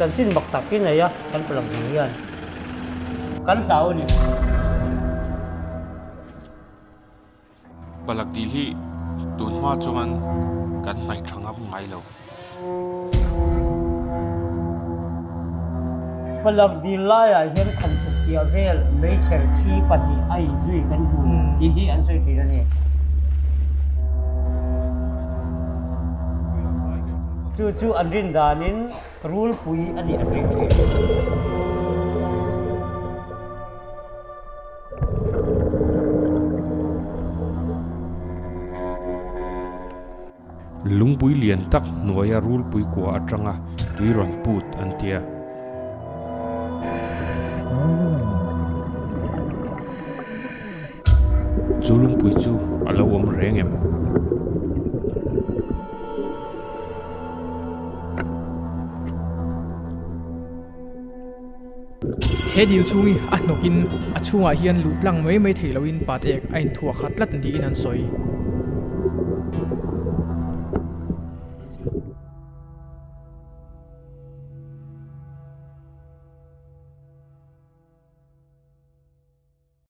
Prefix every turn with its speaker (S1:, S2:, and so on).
S1: Chanchin mak tak hi nei a, kan palak dil hian kan hlau a ni.
S2: Palak dil hi tun hma chuan kan hnaih tha ngam ngai lo.
S1: Palak dil laiah hian khanchhuk piah vel meichher thi pahnih a inzui kan hmu tih hi an sawi thin a ni. Chu chu an rin danin rulpui a nih an ring thin.
S2: Lungpui lian tak hnuaia rulpui kua atanga tui rawn put an tia. Chu lungpui chu a lo awm reng em?
S3: He dil chhung hi a hnawkin a chhungah hian luh tlang mai mai theih loin pat ek a inthuah khat tlat niin an sawi.